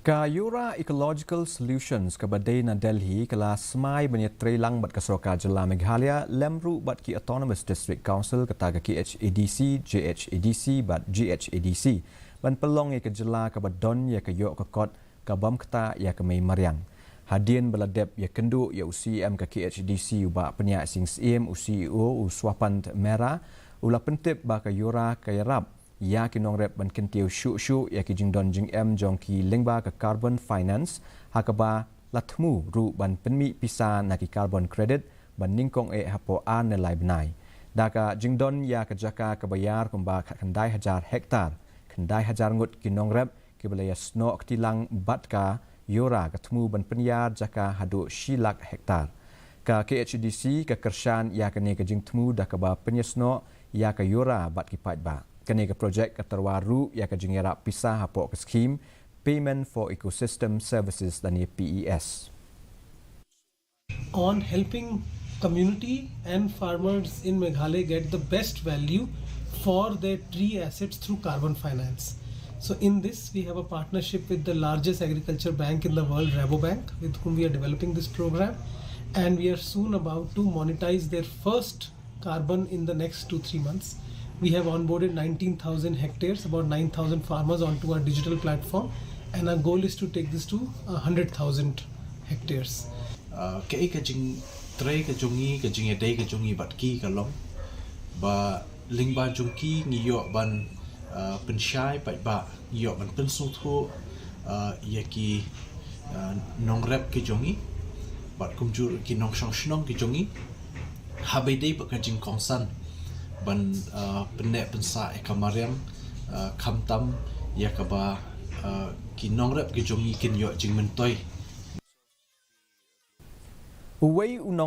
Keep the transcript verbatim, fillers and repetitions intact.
Ka Yura Ecological Solutions kaba dei na Delhi ka la smai ban ïatreilang bad ka sorkar jylla Meghalaya lem ruh bad ki Autonomous District Council kata ka K H A D C, J H A D C bad G H A D C ban pynlong ïa ka jylla kaba don ïa ka ïoh ka kot ka bym ktah ïa ka mei mariang. Hadien ba la dep ïakynduh ïa u C E M ka K H A D C u Bah Pynïaid Sing Syiem, u C E O u Swapant Mehra, u la pyntip ba ka Yura ka ïarap ïa ki nongrep ban kyntiew shuh shuh ïa ki jingdon jingem jong ki lyngba ka carbon finance, ha kaba la thmu ruh ban pynmih pisa na ki carbon credit ban nyngkong eh hapoh ar ne lai bnai. Da ka jingdon ïa ka jaka kaba ïar kumba khatkhyndai hajar hektar, khyndai hajar ngut ki nongrep kiba la ïasnoh kti lang bad ka Yura ka thmu ban pynïar jaka haduh shi lak hektar. Ka K H A D C ka kyrshan ïa kane ka jingthmu da kaba pynïasnoh ïa ka Yura bad ki paidbah. Kane ka projek ka tyrwa ruh ïa ka jingïarap pisa hapoh ka skhim Payment for Ecosystem Services lane P E S. On helping community and farmers in Meghalaya get the best value for their tree assets through carbon finance. So in this, we have a partnership with the largest agriculture bank in the world, Rabobank, with whom we are developing this program. And we are soon about to monetize their first carbon in the next two, three months. We have onboarded nineteen thousand hectares, about nine thousand farmers onto our digital platform. And our goal is to take this to one hundred thousand hectares. Uh, kaei ka jingtrei ka jong ngi, ka jingïadei ka jong ngi bad ki ka long ba lyngba jong ki ngi ïoh ban uh, pynshai paidbah, ngi ïoh ban pynsngewthuh uh, ïa ki uh, nongrep ki jong ngi bad kumjuh ki nongshong shnong ki jong ngi. Haba ïadei bad ka jingkongsan ban uh, pynneh pynsah ïa ka mariang uh, khamtam ïa kaba uh, ki nongrep ki jong ngi kin ïoh jingmyntoi. Uwei u nong